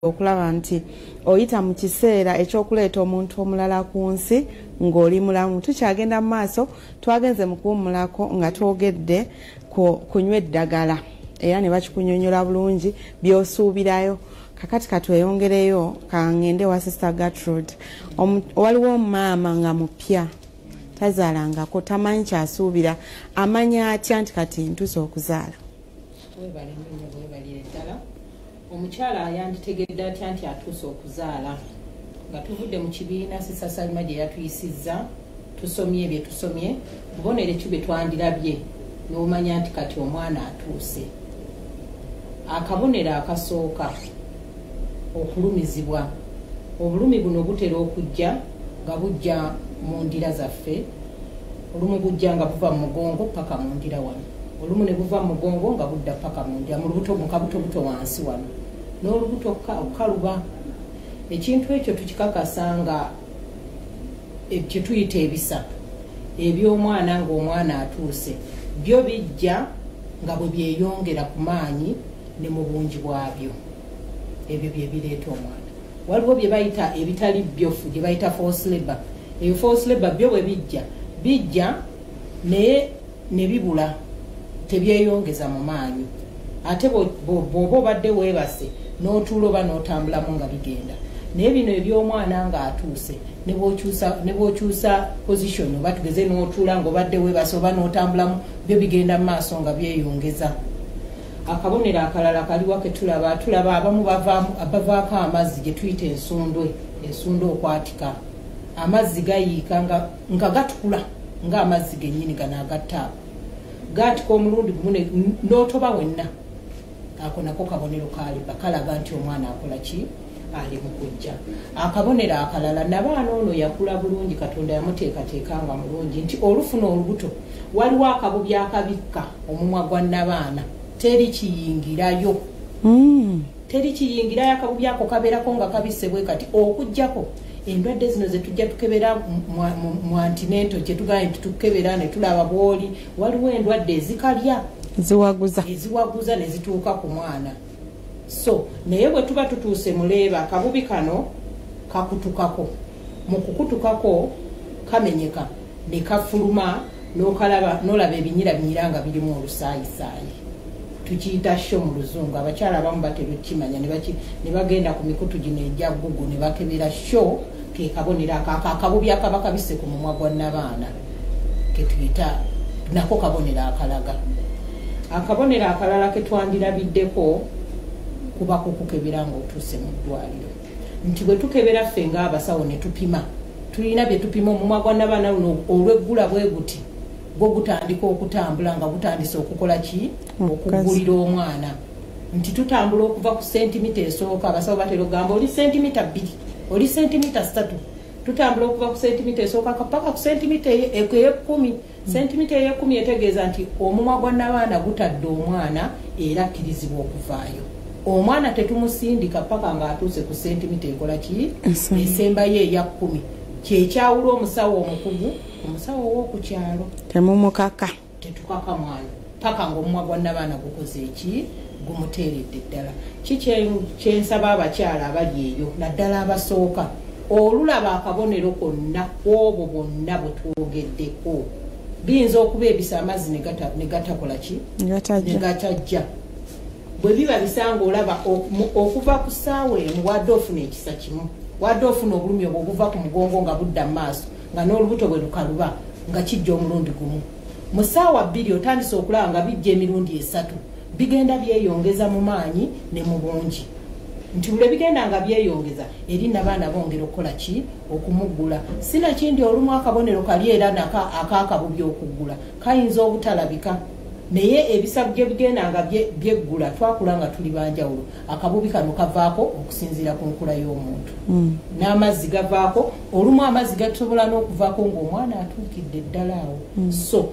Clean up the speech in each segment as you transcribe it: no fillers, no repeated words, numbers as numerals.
Okulaba nti oyita mu kiseera ekyokuleeta omuntu omulala ku nsi ng'oli mulamu. Tukyagenda mu maaso, twagenze mu kuwummulako nga twogedde kunywa eddagala era ne bakikunyonyola bulungi by'osuubirayo. Kakati katweyongereyo, kangende wa Sister Gertrude. Waliwo omumaama nga mupya, tazaalangako, tamanyi kyasuubira, amanya atya nti kati ntuuse okuzaala? Webale nnyo, webalire ddala. Omukyala ayanditegedde atya nti atuuse okuzaala? Nga tuvudde mu kibiina Sister Salima gye yatuyisizza, tusomye bye tusomye, bubonero ki bwe twandirabye n'omanya nti kati omwana atuuse? Akabonero akasooka, okulumizibwa. Obulumi buno butera okujja nga bujja mu ndira zaffe. Olumu bujja nga buva mu mugongo paka mu ndira wano, olumu ne buva mu mugongo nga budda paka mu ndira, mu lubuto, mu kabutobuto wansi wano, n'olubuto kaluba. Ekintu ekyo tukikakasa nga kyetuyita ebisa eby'omwana ng'omwana atuuse. Byo bijja nga bwe byeyongera ku maanyi ne mu bungi bwabyo. Ebyo bye bireeta omwana. Waliwo bye bayita ebitali byofu, gye bayita false labor. Eyo false labor byo bwe bijja, bijja naye ne bibula, tebyeyongeza mu maanyi. Ate bw'oba obadde weebase n'otuula oba n'otambulamu nga bigenda. Naye bino eby'omwana ng'atuuse, ne bw'okyusa position, oba tugeze n'otuula ng'obadde weebase oba n'otambulamu, byo bigenda mu maaso nga byeyongeza. Akabonero akalala kaliwa ke tulaba? Tulaba abamu bavaako amazzi gye tuyita ensundwe, ensundwe okwatika. Amazzi gayiika nga gatukula ng'amazzi gennyini gano agattaapu, gaatika omulundi gumu n'otoba wenna. Ako nako kabonero kaliba kalaga nti omwana akola ki? Ali mu kujja. Akabonero akalala, nabaana ono yakula bulungi, Katonda yamuteekateeka nga mulungi, nti olufuna olubuto waliwo akabubi akabikka omumwa gwa nabaana, teri kiyingirayo. Teri kiyingirayo. Akabubi ako kabeerako nga kabisse bwe kati, okugjako endwadde zino zetujja tukebera mu antenatal, kyetugambye nti tukebera ne tulaba bwoli. Waliwo endwadde ezikalya, ziwaguza, eziwaguza ne zituuka ku mwana. So naye bwe tuba tutuuse mu labour, akabubi kano kakutukako. Mu kukutukako kamenyeka ne kafuluma, n'okalaba, n'olaba ebinyirabinyira nga birimu olusaayisaayi. Tukiyita show mu Luzungu. Abakyala abamu batera okukimanya ne bagenda ku mikutu gino egya Google ne bakebera show. Ke kabonero ako akabubi akaba kabisse ku mumwa gwa nabaana ketuyita, nako kabonero akalaga. Akabonero akalala ketwandirabiddeko kuba kukukebera ng'otuuse mu ddwaliro, nti bwe tukebera ffe ng'abasawo ne tupima, tulina bye tupima. Omumwa gwa nabaana luno olw'eggula bwe guti, gwo gutandika okutambula nga gutandise okukola ki? Okuggulira omwana. Nti tutambula okuva ku sentimita esooka. Abasawo batera okugamba oli sentimita 2, oli sentimita 3. Tutambula okuva ku sentimita esooka paka ku sentimita ey'ekumi. Sentimita ey'ekumi etegeeza nti omumwa gwa nabaana gutadde omwana era akkirizibwa okuvaayo. Omwana tetumusindika paka ng'atuuse ku sentimita ekola ki? Esembayo, eya 10. Kyekyawula omusawo omukugu ku musawo ow'okukyalo. Temumukaka. Tetukaka mwana paka ng'omumwa gwa nabaana gukoze eki? Gumuteeredde ddala. Ki kyensaba abakyala abali eyo, naddala abasooka, olulaba akabonero konna kwobwo bwonna bwe twogeddeko, biyinza okuba ebisa, amazzi ne gatakola ki? Ne gatajja. Bwe biba bisanga olaba okuva ku ssaawa emu, wadde ofuna ekisa kimu, wadde ofuna obulumi obwo obuva ku mugongo nga budda mu maaso, nga n'olubuto bwe lukaluba, nga kijja omulundi gumu, mu ssaawa 2 otandise okulaba nga bijja emirundi esatu. Bigenda byeyongeza mu maanyi ne mu bungi, nti bule bigenda nga byeyongeza eri nabaana bongera okukola ki? Okumuggula. Sinakindi olumu akabonero kali era naka akakabubi okuggula kayinza obutalabika, naye ebisa gye bigenda nga byeggula, twakula nga tuli banjawulo. Akabubi kano kavaako okusinziira ku nkula y'omuntu. N'amazzi gavaako. Olumu amazzi gatusobola n'okuvaako ng'omwana atuukidde ddala awo. So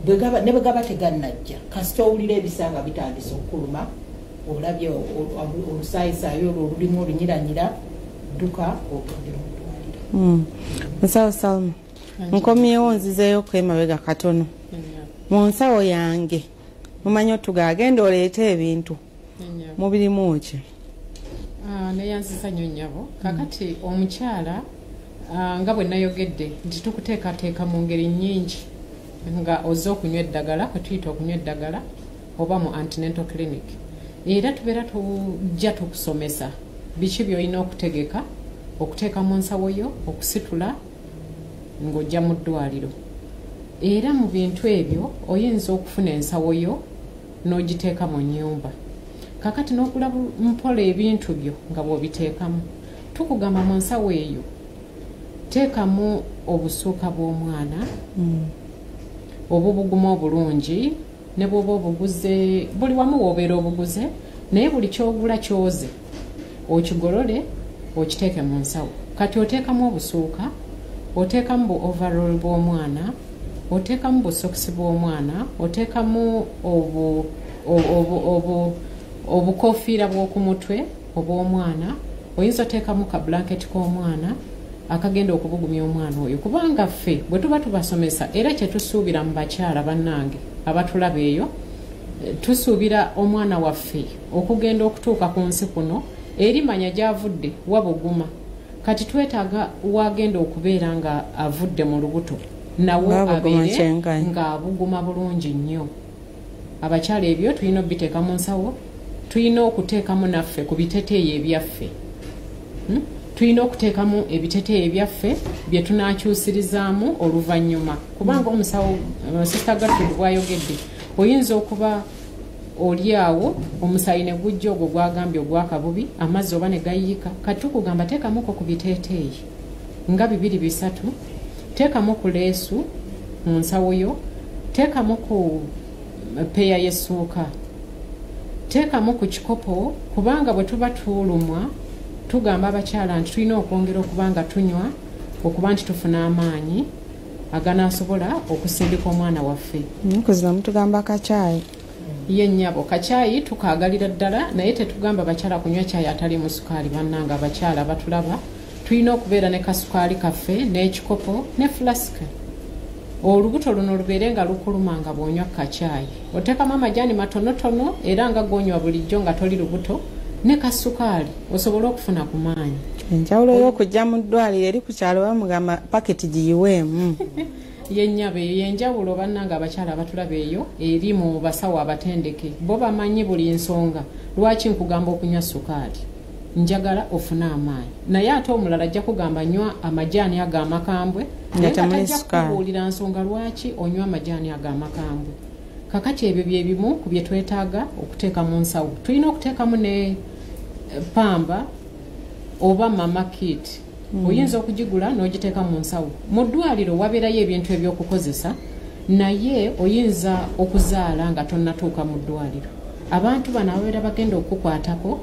ne bwe gaba tegannajja, kasita owulira ebisa nga bitandise okuluma, olabye olusaayisaayi olwo olulimu olunyiranyira, dduka ogende mu ddwaliro. Musawo Salma, nkomyewo, nzizeeyo emabega katono. Mu nsawo yange mumanyi otuga agenda oleeta ebintu, mubirimu ki? Neyanziza nnyo nnyabo. Kakati omukyala, nga bwe nayogedde nti tukuteekateeka mu ngeri nnyingi nga ozze okunywa eddagala, kwe tuyita okunywa eddagala oba mu antenatal clinic, era tubeera tujja tukusomesa biki by'olina okutegeka okuteeka mu nsawo yo okusitula ng'ojja mu ddwaliro. Era mu bintu ebyo oyinza okufuna ensawo yo n'ogiteeka mu nnyumba. Kakati n'okula mpola ebintu byo nga bw'obiteekamu. Tukugamba mu nsawo eyo teekamu obusuuka bw'omwana, obubuguma obulungi, ne bw'oba obuguze buli wamu w'obeera obuguze, naye buli ky'ogula kyoze okigolole okiteeke mu nsawo. Kati oteekamu obusuuka, oteekamu bu overall bw'omwana, oteekamu busokisi bw'omwana, oteekamu obukofiira bw'oku mutwe obw'omwana, oyinza oteekamu ka blanketi k'omwana akagenda okubugumya omwana oyo. Kubanga ffe bwe tuba tubasomesa, era kye tusuubira mu bakyala bannange abatulaba eyo, tusuubira omwana waffe okugenda okutuuka ku nsi kuno erimanya gy'avudde wabuguma. Kati twetaaga wagenda okubeera nga avudde mu lubuto nawo abeere ng'abuguma bulungi nnyo. Abakyala ebyo tulina obiteeka mu nsawo, tulina okuteekamu naffe ku biteteeyi ebyaffe. Tulina okuteekamu ebiteteeyi ebyaffe bye tunaakyusirizaamu oluvannyuma, kubanga omusawo Sister Gertrude bw'ayogedde, oyinza okuba oli awo omusaayi ne gujja ogwo gwagambye ogwakabubi, amazzi oba ne gayiika. Kati tukugamba teekamuko ku biteeteeyi nga 2 3, teekamu ku leesu mu nsawo yo, teekamu ku peya y'essuuka, teekamu ku kikopo, kubanga bwe tuba tulumwa tugamba abakyala nti tulina okwongera okuba nga tunywa okuba nti tufuna amaanyi aganaasobola okusindika omwana waffe. Kuzima mutugamba kacaayi. Ye nnyabo, kacaayi tukaagalira ddala, naye tetugamba bakyala kunywa caayi ataliimu sukaali. Bannange abakyala batulaba, tulina okubeera ne kasukaali kaffe n'ekikopo ne fulasika. Olubuto luno lubeere nga lukuluma nga bw'onywa kacaayi, oteekamu amajaani matonotono era nga g'onywa bulijjo nga toli lubuto, ne kasukaali osobole okufuna ku maanyi. Enjawulo y'okujja mu ddwaliro eri ku kyalo bamugamba paketi giyiweemu. Ye nnyabo, eyo yenjawulo bannange abakyala abatulaba eyo eri mu basawo abatendeke, bo bamanyi buli nsonga lwaki nkugamba okunywa sukaali, njagala ofune amaanyi. Naye ate omulala ajja kugamba nywa amajaani ago amakambwe, naye nga tajja kukubuulira nsonga lwaki onywa amajaani ago amakambwe. Kakati ebyo bye bimu ku bye twetaaga okuteeka mu nsawo. Tulina okuteekamu ne pamba oba mama kit. Oyinza okugigula n'ogiteeka mu nsawo. Mu ddwaliro wabeerayo ebintu ebyokukozesa, naye oyinza okuzaala nga tonnatuuka mu ddwaliro. Abantu bano ababeera bagenda okukukwatako,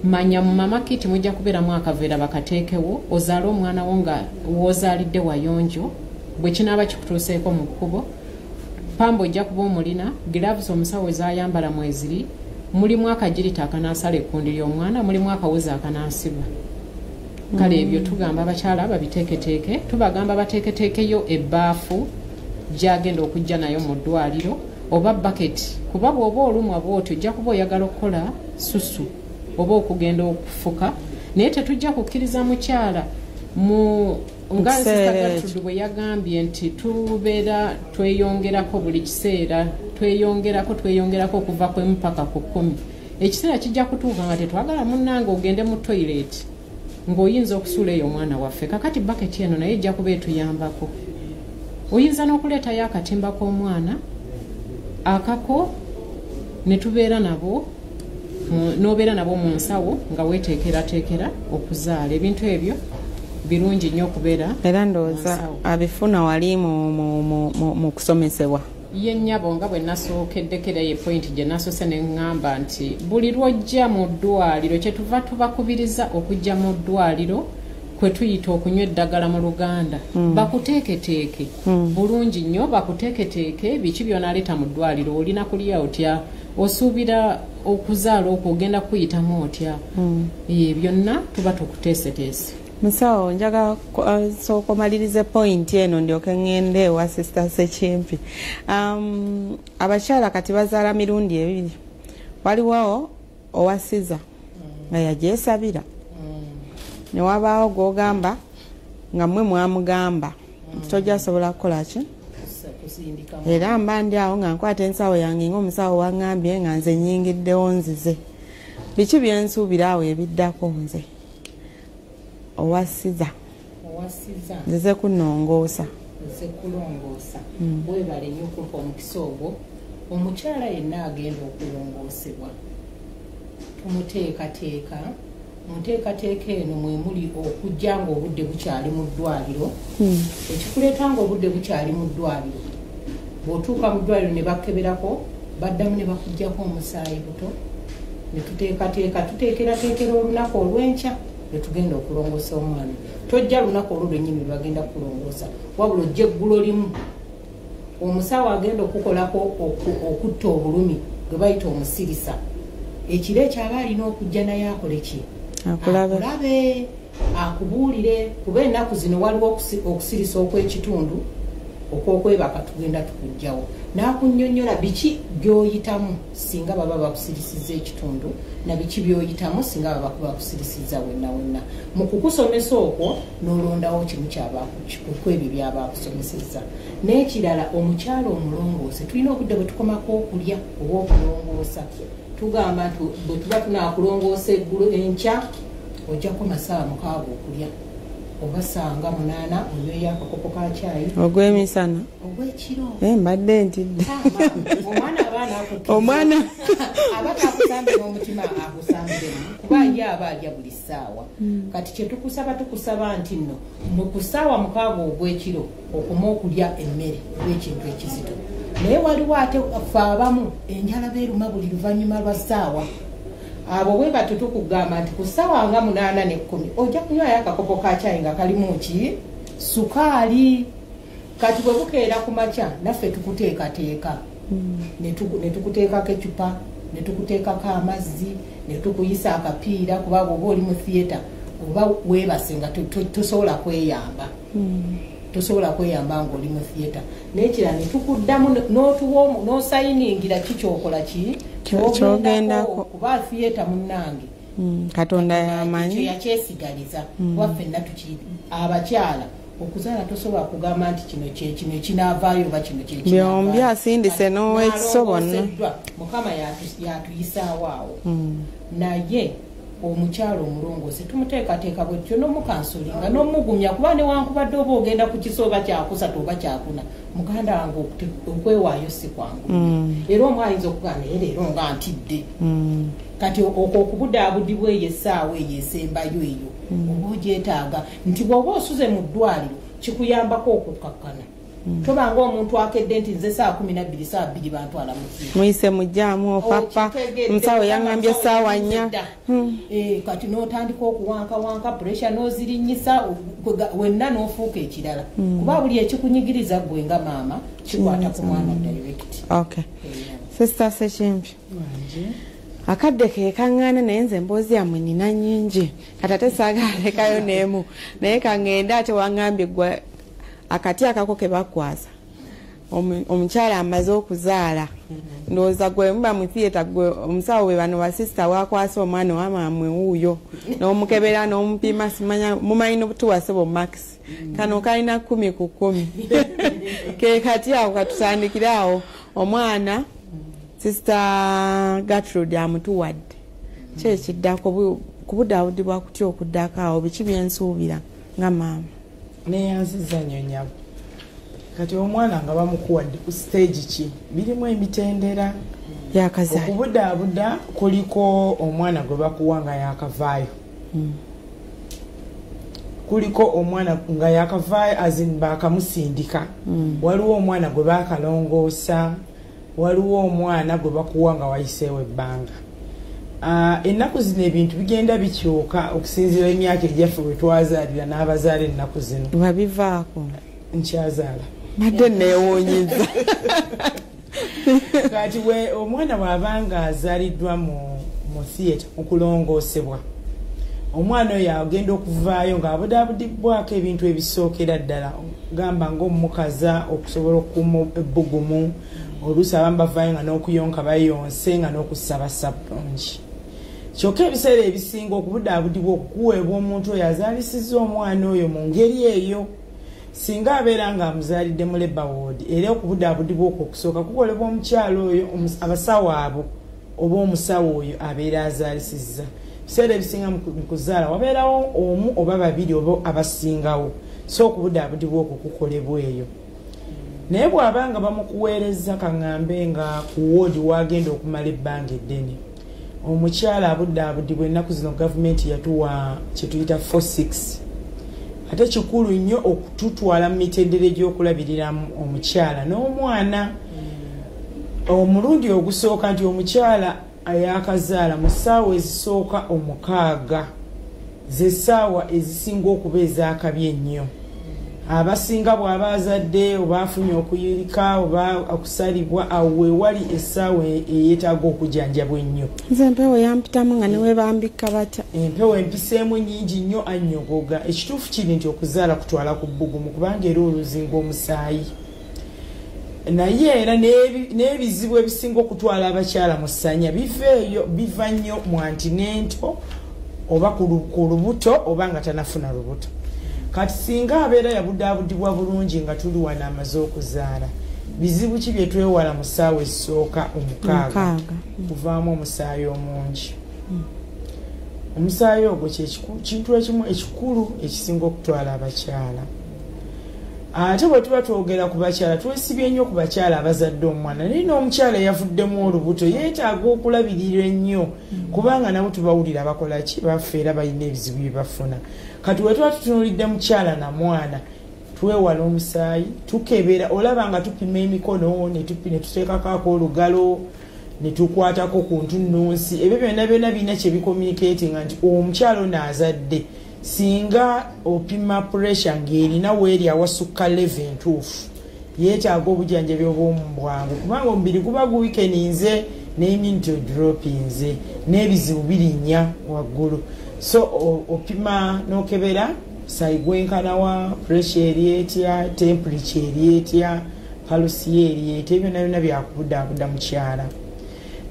manya mu mama kit mujja kubeeramu akaveera bakateekewo, ozaale omwana wo nga w'ozaalidde wayonjo, bwe kinaaba kikutuuseeko mu kkubo. Pamba ojja kuba omulina, gloves omusawo ezayambala mweziri, mulimu akagirita akanaasala ekkundi ly'omwana, mulimu akawuzi akanaasiba. Kale ebyo tugamba abakyala babiteeketeeke, tubagamba bateeketeekeyo ebbaafu gy'agenda okujja nayo mu ddwaliro oba baketi, kuba bw'oba olumwa bw'otyo ojja kuba oyagala okukola susu oba okugenda okufuka, naye tetujja kukkiriza mukyala mu nga Sister Gertrude bwe yagambye nti tubeera tweyongerako buli kiseera, tweyongerako okuva ku emu paka ku 10. Ekiseera kijja kutuuka nga tetwagala munnange ogende mu toilet ng'oyinza okusuula eyo omwana waffe. Kakati baketi eno naye ejja kuba etuyambako. Oyinza n'okuleetayo akatimba k'omwana akako ne tubeera nabo, n'obeera nabo mu nsawo nga weeteekerateekera okuzaala. Ebintu ebyo birungi nnyo okubeera era ndowooza abifuna wali mu kusomesebwa. Ye nnyabo, nga bwe nasookeddeko era ye pointi gye nasoose ne ŋŋamba nti buli lw'ojja mu ddwaliro, kye tuva tubakubiriza okujja mu ddwaliro kwe tuyita okunywa eddagala mu Luganda, bakuteeketeeke bulungi nnyo, bakuteeketeeke biki by'onaaleeta mu ddwaliro, olina kulya otya, osuubira okuzaala okwo ogenda kuyitamu otya, byonna tuba tukuteeseteese. Musawo, njagala sooka omalirize pointi eno ndyoke ŋŋende ewa Sister Sekimpi. Abakyala kati bazaala mirundi ebiri, waliwo owa siza nga yagyesabira, Ne wabaawo gw'ogamba nga mmwe mwamugamba tojja sobola kukola ki, era mba ndi awo nga nkwata ensawo yange ng'omusawo waŋŋambye nga nze nnyingiddewo nzize. Biki byensuubira awo ebiddako nze owasiza nzize kunongoosa? Nze kulongoosa. Webale nnyo okumpa omukisa ogwo. Omukyala yenna agenda okulongoosebwa tumuteekateeka. Mu nteekateeka eno mwe muli okujja ng'obudde bukyali mu ddwaliro. Ekikuleeta ng'obudde bukyali mu ddwaliro, bw'otuuka mu ddwaliro ne bakeberako, baddamu ne bakuggyako omusaayi buto, ne tuteekateeka, tuteekerateekera olunaku olw'enkya lwe tugenda okulongoosa omwana. Tojja lunaku olwo lwennyini lwe bagenda kulongoosa, wabula ojja eggulo limu. Omusawo agenda okukolako okutta obulumi gwe bayita omusirisa, ekiro ekyo aba alina okujja naye akole ki? Akulabe, akubuulire, kuba ennaku zino waliwo okusirisa okw'ekitundu okwokwebaka tugenda tukugjawo, n'akunnyonnyola biki by'oyitamu singa baba bakusirisizza ekitundu na biki by'oyitamu singa baba bakusirisizza wenna wenna. Mu kukusomesa okwo n'olondawo kimu kwebyo byaba akusomesezza. N'ekirala, omukyala omulongoose tulina obudde bwe tukomako okulya oba okulongoosa. Tugamba nti bwe tuba tunaakulongoosa eggulo enkya, ojjako masaawa 6 okulya oba saawa nga 8 onyweyo akakopo ka caayi ogw'emisana ogw'ekiro. Mbadde ntidde. Omwana abaana akukkiriza. Omwana aba takusambe n'omutima akusambiremu, kuba ye aba alya buli ssaawa. Kati kye tukusaba, tukusaba nti nno mu ku ssaawa 6 ogw'ekiro okoma okulya emmere oba ekintu ekizito. Naye waliwo ate ffe abamu enjala beeruma buli luvannyuma lwa ssaawa. Abo bwe batyo tukugamba nti ku ssaawa nga 8 ne 10 ojja kunywayo akakopo ka caayi nga kalimu ki? Sukaali. Kati bwe bukeera ku makya naffe tukuteekateeka, ne tukuteekako eccupa, ne tukuteekako amazzi, ne tukuyisa akapiira, kuba bw'oba oli mu theatre oba weebase nga tosobola kweyamba, tosobola kweyamba ng'oli mu theatre. N'ekirala ne tukuddamu n'otuwa n'osayiningira ki kyokola ki kyogendako, kuba theatre munnange Katonda yamanyi yakyesigaliza, kuba ffenna abakyala okuzaala tosobola kugamba nti kino kye kino ekinaavaayo oba kino kye kinavaayo. Byombi asindise n'owekiso bonna. Mukama yatuyisaawo awo. Naye omukyala omulongoose tumuteekateeka bwe tutyo n'omukansolinga n'omugumya, kuba newankubadde oba ogenda ku kiso oba kyakusatu oba kyakuna, muganda wange okwewaayo si kwangu. Era omu ayinza okugamba naye leero nga ntidde. Kati okwo okubudaabudibwa eyo essaawa eyo esembayo eyo oba ogyetaaga, nti bw'oba osuze mu ddwaliro kikuyambako okukkakkana. Tobanga omuntu akedde nti nze saa 12 saa 2 bantwala mu theatre. Muyise mujjaamu opapa, omusawo yaŋŋambye ssaawa 4. Kati n'otandika okuwankawanka, pressure n'ozirinnyisa wenna n'ofuuka ekirala, kuba buli ekikunyigiriza ggwe nga maama kikwata ku mwana direct. Okay. Sister Sekimpi, akadde ke kaŋŋaana, naye nze emboozi yammwe nina nnyingi, kati ate saagalekayo n'emu, naye kaŋŋende. Ate waŋŋambye gwe akati akako ke bakwasa omukyala amaze okuzaala, ndowooza gwe muba mu theatre, gwe omusawo we bano basisita wakwasa omwana owamaamwe wuuyo n'omukebera n'omupima, simanya mumanyi nobutuwasebo max kano kalina 10 ku 10. Ke kati awo katutandikire awo. Omwana Sister Gertrude amutuwadde, ki ekiddako kubudaabudibwa kutya okuddako awo, biki byensuubira nga maama? Neyanziza nnyo nnyabo. Kati omwana nga bamukuwadde ku stage ki, birimu emitendera. Yakazaala. Okubudaabuda kuliko omwana gwe bakuwa nga yakavaayo, kuliko omwana nga yakavaayo as in bakamusindika, waliwo omwana gwe bakalongoosa, waliwo omwana gwe bakuwa nga wayiseewo ebbanga. Ennaku zino ebintu bigenda bikyuka okusinziira emyaka egyaffe bwe twazaalira n'abazaala ennaku zino. Wabivaako? Nkyazaala. Mbadde neewuunyiza. Kati we omwana bw'abanga azaaliddwa mu theatre, mu kulongoosebwa, omwana oyo agenda okuvaayo ng'abudaabudibwako ebintu ebisookera ddala, gamba ng'omukaza okusobola okukuuma ebbugumu. Oluusi abamu bavaayo nga n'okuyonka bayonse, nga n'okussa bassa bulungi. Kyokka ebiseera ebisinga okubudaabudibwa okukuweebwa omuntu oyo azaalisizza omwana oyo mu ngeri eyo. Singa abeera nga amuzaalidde mu labour ward, era okubudaabudibwa okwo okusooka kukolebwa omukyala oyo, abasawo abo oba omusawo oyo abeera azaalisizza. Ebiseera ebisinga mu kuzaala wabeerawo omu oba babiri oba abasingawo, so okubudaabudibwa okwo kukolebwa eyo. Naye bw'aba nga bamukuweereza, kaŋŋambe nga ku woodi wagenda okumala ebbanga eddene, omukyala abudaabudibwa. Ennaku zino gavumenti yatuwa kyetuyita 46, ate kikulu nnyo okututwala mu mitendera egy'okulabiriramu omukyala n'omwana. Omulundi ogusooka nti omukyala ayakazaala, mu ssaawa ezisooka 6 zessaawa ezisinga okuba ezakabi ennyo. Abasinga bw'aba azadde oba afunye okuyirika oba okusalibwa, awo weewali essaawa eyeetaaga okujjanjabwa ennyo. Nze empewo yampitamu nga newebambikka batya. Empewo empiseemu nyingi nnyo, annyogoga. Ekituufu kiri nti okuzaala kutwala ku bbugumu, kubanga era oluzinga omusaayi. Naye era n'ebizibu ebisinga okutwala abakyala mu ssanya biva eyo, biva nnyo mu antenatal oba ku lubuto oba nga tanafuna lubuto. Kati singa abeera yabudaabudibwa bulungi nga tuli wano amaze okuzaala, bizibu ki bye twewala mu ssaawa ezisooka 6? 6. Kuvaamu omusaayi omungi. Omusaayi ogwo kintu ekimu ekikulu ekisinga okutwala abakyala. Ate bwe tuba twogera ku bakyala, twesibye nnyo ku bakyala abazadde omwana, naye n'omukyala eyavuddemu olubuto yeetaaga okulabirira ennyo, kubanga nabo tubawulira bakola ki, bafa, era balina ebizibu bye bafuna. Kati bwe tuba tutunuulidde mukyala na mwana, twewala omusaayi, tukebera, olaba nga tupima emikono ne tuteekako olugalo ne tukwatako ku ntunnunsi. Ebyo byonna byonna birina kye bicommunicatinga nti omukyala ono azadde. Singa opima pressure ng'erina weeri awasukka level entuufu, yeetaaga obujjanjabi obw'omu bwangu, kubanga omubiri guba guweakeninze n'immunity dropinze n'ebizibu birinnya waggulu. So opima n'okebera musaayi gwenkanawa, pressure eri etya, temperature eri etya, pulse ye eri etya. Ebyo byonna byonna byakubudaabuda mukyala.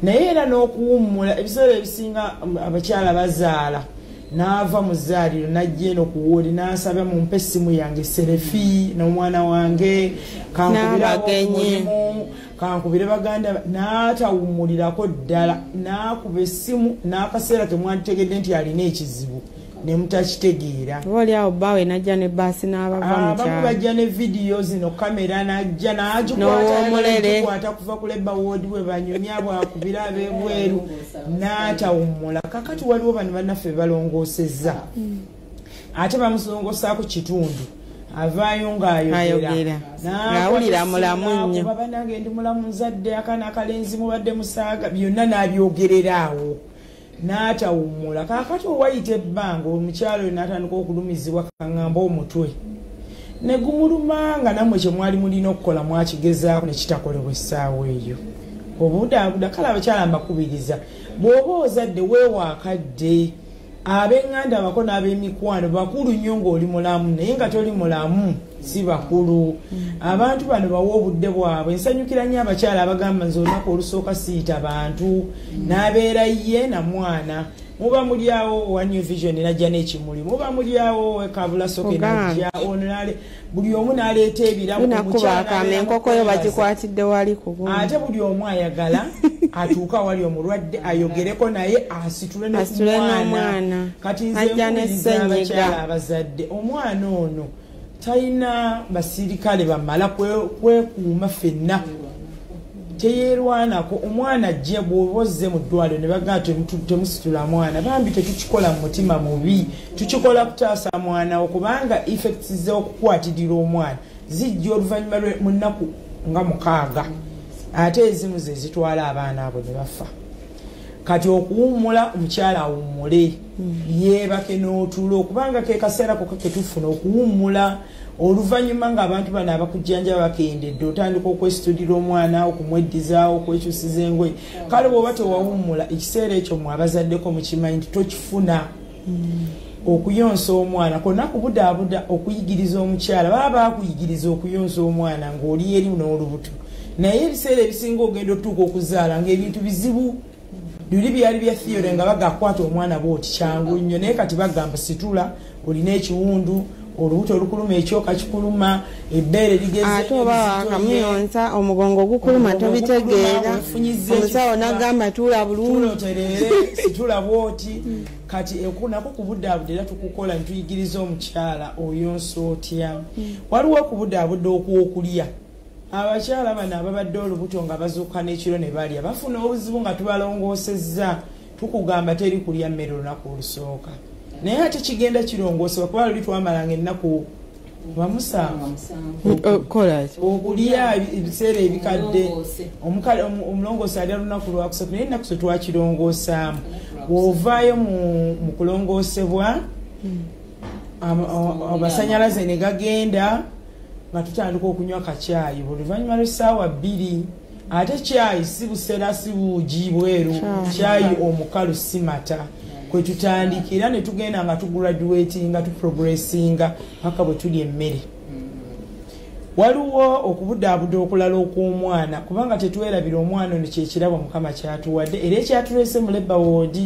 Naye era n'okuwummula, ebiseera ebisinga abakyala bazaala n'ava mu zzaaliro n'ajja eno ku woodi n'asaba, "Mumpe essimu yange selfie n'omwana wange, kankubire N'abagenyi. ab'omulimu, kankubire baganda." N'atawummulirako ddala, n'akuba essimu n'akaseera ke mwanditegedde nti alina ekizibu ne mutakitegeera. Oba oli awo bbaawe najja ne baasi n'abava mu Abamu kyalo. bajja ne vidiyo zino, kamera najja N'ow'omulere. n'agikwata kuva ku labour ward bwe banyumya, bwakubira ab'ebweru, n'atawummula. Kakati waliwo bano bannaffe balongoosezza, ate bamusongosaako kitundu, avaayo ng'ayogera. Ayogera. Ng'awulira mulamu nnyo. N'akuba, "Bannange, ndi mulamu, nzadde akaana akalenzi, mubadde musaaga." Byonna n'abyogerera awo n'atawummula. Kaakati owayita ebbanga, omukyalo oyo n'atandika okulumizibwa, kaŋŋamba omutwe ne gumuluma, nga nammwe kye mwali mulina okukola mwakigezaako ne kitakolebwa essaawa eyo. Obudaabuda. Kale abakyala mbakubiriza, bw'oba ozadde, weewa akadde. Ab'eŋŋanda bako n'ab'emikwano bakulu nnyo ng'oli mulamu, naye nga toli mulamu si bakulu. Abantu bano bawe obudde bwabwe. Nsanyukira nnyo abakyala abagamba, "Nze olunaku olusooka siyita bantu," n'abeera ye na mwana. Muba muli awo, owa New Vision najja n'ekimuli, muba muli awo wekabulasoke Ogambye. najja ono buli omu n'aleeta ebirabo. Lunakuba Omukyala akama n'abeera enkoko yo mu kwebaza. bagikwatidde wali ku gundi. Ate buli omu ayagala atuuke awali omulwadde ayogereko naye, asitule ne ku Asitule mwana. n'omwana. Kati nze Ajja nkubiriza n'essenyiga. abakyala abazadde, omwana ono talina basirikale bamala kwekuuma ffenna, teyerwanako. Omwana ajje, bw'oba ozze mu ddwaliro ne bagamba temusitula mwana, bambi tetukikola mu mutima mubi, tukikola kutaasa mwana wo, kubanga effects z'okukwatirira omwana zijja oluvannyuma mu nnaku nga 6, ate ezimu ze zitwala abaana abo ne bafa. Kati okuwummula, omukyala awummule, yeebake n'otulo, kubanga ke kaseera kokka ketufuna okuwummula. Oluvannyuma ng'abantu bano abakujjanjaba bakendedde, otandika okwesitulira omwana, okumweddizaawo, okwekyusiza engoye. Kale bw'oba tewawummula ekiseera ekyo, mwe abazaddeko mukimanyi nti tokifuna. Okuyonsa omwana konna kubudaabuda, okuyigiriza omukyala, baba bakuyigiriza okuyonsa omwana ng'oli eri n'olubuto, naye ebiseera ebisinga ogenda otuuka okuzaala ng'ebintu bizibu. Luli byali bya theory nga bagakwata omwana bwoti kyangu nnyo, naye kati bagamba situla, olina ekiwundu, olubuto olukuluma, ekyoka kikuluma, ebbeere ligeze, ate oba wakamuyonsa omugongo gukuluma, tobitegeera, omusawo nagamba tuula bulungi, otereere, situla bwoti. Kati nako kubudaabudda era tukukola ntuyigiriza omukyala oyonsa otya. Waliwo okubudaabudda okwokulya. Abakyala bano ababadde olubuto nga bazuuka n'ekiro ne balya bafuna obuzibu nga tubalongoosezza. Tukugamba teri kulya mmere olunaku olusooka, naye ate kigenda kirongoosebwa, kuba luli twamalanga ennaku 7 okulya ebiseera ebikadde. Omulongoose alya lunaku lwakusatu, naye ennaku ze twakirongoosaamu, bw'ovaayo mu kulongoosebwa amasanyalaze ne gagenda, nga tutandika okunywa kacyayi buli luvannyuma lw'essaawa 2. Ate kyayi si busera, si buugi bweru, kyayi omukalu, si mata, kwe tutandikira ne tugenda nga tugraduatinga, tuprogressinga paka bwe tulya emmere. Waliwo okubudaabuda okulala okw'omwana, kubanga tetwerabira omwana ono kyekirabo Mukama kyatuwadde era ekyatuleese mu labour ward.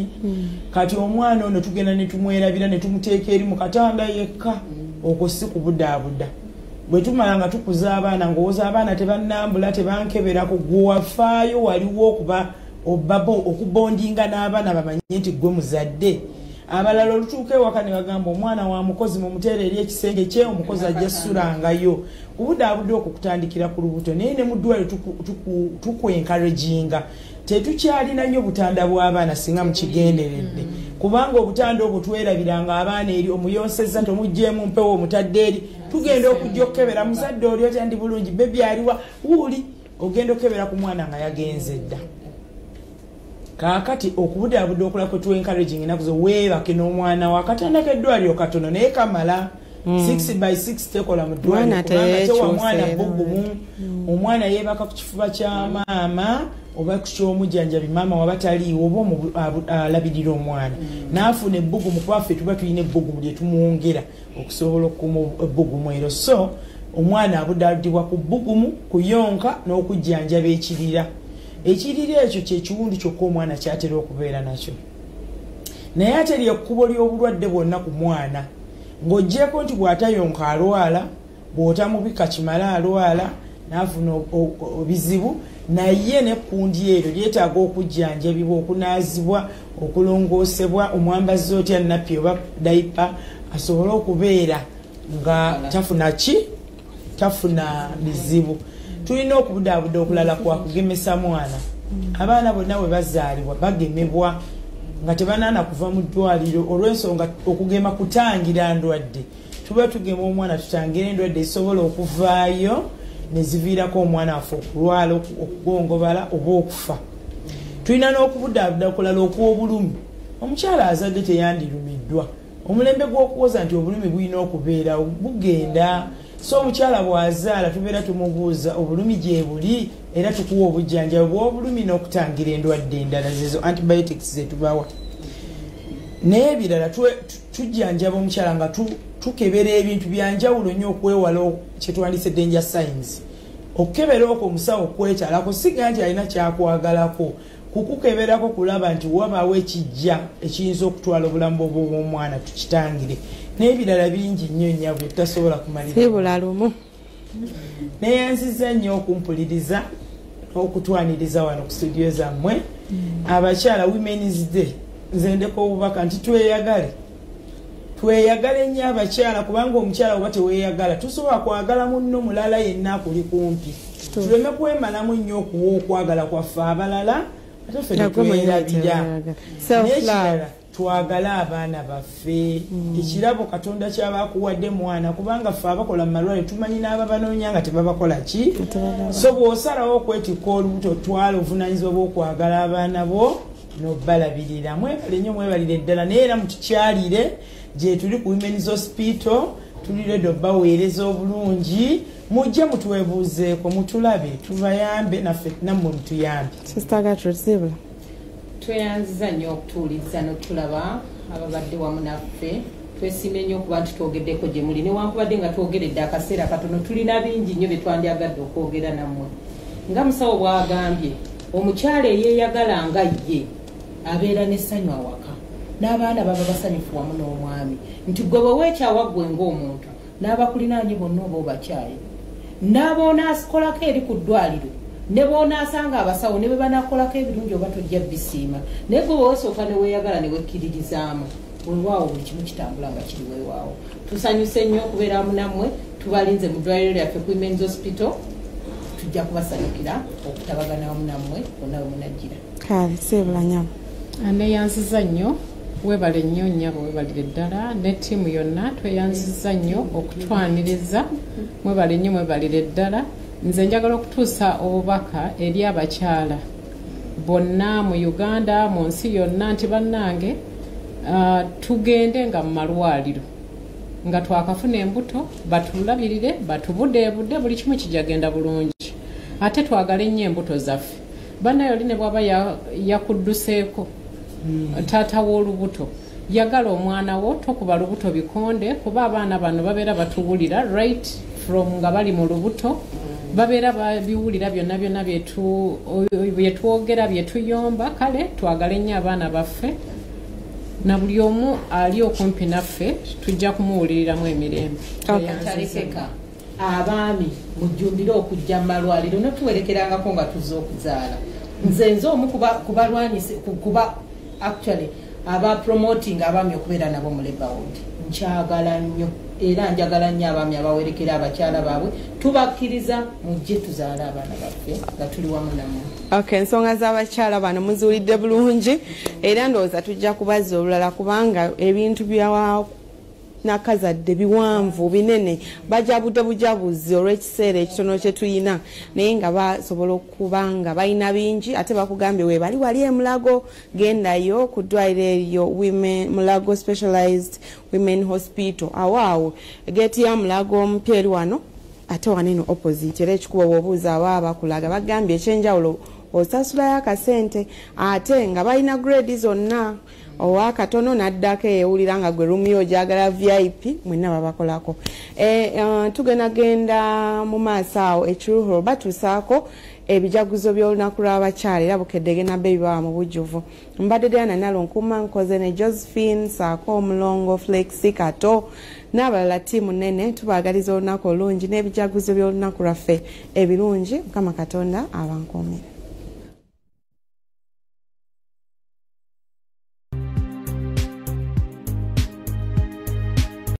Kati omwana ono tugenda ne tumwerabira ne tumuteeka eri mu katanda yekka. Okwo si kubudaabuda. Bwe tumala nga tukuza abaana, ng'owooza abaana tebannambula, tebankeberako, gwe wafaayo waliwo okuba okubondinga n'abaana bamanye nti gwe muzadde. Abalala olutuuka ewaka ne bagamba omwana wa mukozi mumuteere eri ekisenge kye, omukozi ajja ssulangayo. Kubudaabuda okwo kutandikira ku lubuto, naye ne mu ddwaliro tukwencouraginga. Tetukyalina nnyo butanda bw'abaana singa mukigenderedde, kubanga obutanda obwo twerabiranga abaana eri, omuyonsezza tomuggyeemu mpewo, omutadde eri, tugenda okujja okukebera muzadde oli otya, ndi bulungi, bebi aliwa, wuuli, ogenda okukebera ku mwana nga yagenze dda. Kaakati okubudaabuda okulala kwe tu encouraging ennaku zo, weebake n'omwana wo. Akatanda k'eddwaliro katono naye kamala. 6 by 6 tekola mu ddwaliro, kubanga tewa mwana bbugumu. Omwana yeebaka ku kifuba kya maama oba ku ky'omujjanjabi, maama waba taliiwo oba alabirira omwana, n'afuna ebbugumu, kuba ffe tuba tulina ebbugumu lye tumwongera okusobola okukuuma ebbugumu eryo. So omwana abudaabudibwa ku bbugumu, kuyonka n'okujjanjaba ekirira. Ekirira ekyo kyekiwundu kyokka omwana kyatera okubeera nakyo, naye ate lyekkubo ly'obulwadde bwonna ku mwana, ng'oggyeko nti bw'atayonka alwala, bw'otamubika kimala alwala n'afuna obizibu. Naye nekkundi eryo lyetaaga okujjanjabibwa, okunaazibwa, okulongoosebwa, omwambazi otya nappy oba diaper asobole okubeera nga tafuna ki, tafuna bizibu. Tulina okubudaabuda okulala kwa kugemesa mwana. Abaana bonna bwe bazaalibwa bagemebwa nga tebanaana kuva mu ddwaliro, olw'ensonga okugema kutangira ndwadde. Tuba tugema omwana tutangire endwadde ezisobola okuvaayo ne ziviirako omwana waffe okulwala, okugongobala oba okufa. Tulina n'okubudaabuda okulala okw'obulumi. Omukyala azadde teyandirumiddwa. Omulembe gw'okuwoza nti obulumi bulina okubeerawo bugenda. So omukyala bw'azaala tubeera tumubuuza obulumi gye buli, era tukuwa obujjanjabi bw'obulumi n'okutangira endwadde endala, zezo antibiotics zetubawa. Naye ebirala tujjanjaba omukyala nga tukebera ebintu byanjawulo nnyo okwewala kyetwandise danger signs. Okukebera okwo omusawo okwetalako siga nti alina kyakwagalako, kukukeberako kulaba nti wabaawo ekijja ekiyinza okutwala obulamu bw'omwana, tukitangire. N'ebirala bingi nnyo nnyabwe tutasobola kumalira. Sibula lumu. Neyanziza nnyo okumpuliriza n'okutwaniriza wano ku studio zammwe. Abakyala, Women's Day, nze ndeka obubaka nti tweyagale, tweyagale nnyo abakyala, kubanga omukyala oba teweeyagala tosobola kwagala munno mulala yenna akuli kumpi. Tuleme kwemalamu nnyo okuwa okwagala kwaffe abalala, ate ffe tetwerabira. N'ekirala, twagale abaana baffe, ekirabo Katonda kyabakuwadde mwana, kubanga ffe abakola mu malwaliro tumanyi n'ababanoonya nga tebabakola ki. So bw'osalawo okwetikka olubuto, twala obuvunanyizibwa bw'okwagala abaana bo n'obalabirira. Mwebale nnyo, mwebalire ddala. Naye era mutukyalire gye tuli ku Women's Hospital, tuli ready obbaweereza obulungi. Mujje mutwebuuzeeko, mutulabe, tubayambe, naffe nammwe mutuyambe. Sister Gertrude Sibula. Tweyanziza nnyo okutuwuliriza n'otulaba ababadde wamu naffe. Twesiimye nnyo okuba nti twogeddeko gye muli, newankubadde nga twogeredde akaseera katono, tulina bingi nnyo bye twandyagadde okwogera nammwe. Nga musawo bw'agambye, omukyala eyeeyagala nga ye Abeera n'essanyu awaka, n'abaana baba basanyufu wamu n'omwami. Nti gwe bwe weekyawa ggwe ng'omuntu, n'abakulinaanye bonna oba obakyaye, n'aboonaakolako eri ku ddwaliro ne boonaasanga abasawo ne bwe banaakolako ebirungi oba tojja bisiima. Naye gwe bwe weesooka ne weeyagala ne wekkiririzaamu, weewaawo buli kimu kitambula nga kiri weewaawo. Tusanyuse nnyo okubeera wamu nammwe. Tubalinze mu ddwaliro lyaffe ku Women's Hospital. Tujja kubasanyukira okutabagana wamu nammwe bonna we munajjira. Kale seebula nyabo. Neyanziza nnyo, webale nnyo nnyabo, webalire ddala ne ttiimu yonna. Tweyanziza nnyo okutwaniriza, mwebale nnyo, mwebalire ddala. Nze njagala okutuusa obubaka eri abakyala bonna mu Uganda, mu nsi yonna, nti bannange, tugende nga mu malwaliro nga twakafuna embuto, batulabirire, batubudeebude, buli kimu kijagenda bulungi. Ate twagale nnyo embuto zaffe. Bannaye, oli ne bwaba yakudduseeko taata w'olubuto, yagala omwana wo, tokuba lubuto bikonde, kuba abaana bano babeera batuwulira right from nga bali mu lubuto. Babeera babiwulira byonna byonna byetwogera, byetuyomba. Kale twagale nnyo abaana baffe, na buli omu ali okumpi naffe tujja kumuwuliriramu emirembe. Talekeka. Abaami mujjumbire okujja mu malwaliro notuwerekerangako nga tuzze okuzaala. Nze omu kubalwanyise kuba actually aba promoting abaami okubeera nabo mu labour ward. Nkyagala nnyo era njagala nnyo abaami abawerekera abakyala baabwe. Tubakkiriza, mujje tuzaale abaana baffe nga tuli wamu nammwe. Okay, ensonga z'abakyala bano muziwulidde bulungi, era ndowooza tujja kubazza olulala, kubanga ebintu bya nakazadde biwanvu binene, bajabudde bujabuzi olw'ekiseera ekitono kye tuyina, naye nga basobola okuba nga balina bingi. Ate bakugambye webali wali emulago, gendayo ku ddwaliro eryo, Women Mulago Specialized Women Hospital, awo awo geeti ya Mulago omupya eri wano, ate waneno opposite. Era ekikuba bw'obuuza aba bakulaga. Bagambye ekyenjawulo osasulayo akasente, ate nga balina grade zonna, owakatono naddako eyewulira nga gwe room yo ogyagala VIP, mwenna babakolako. Tugenda genda mu maaso awo ekiruhuro batuusaako ebijaguzo by'olunaku lw'abakyala, era Bukedde genda bebibawa mu bujjuvu. Mbadde Diana Nalunkuuma, nkoze ne Josephine saako Omulongo Flexi Kato n'abalala, ttiimu nene. Tubaagaliza olunaku olungi n'ebijaguzo by'olunaku lwaffe ebirungi. Mukama Katonda abankuumire.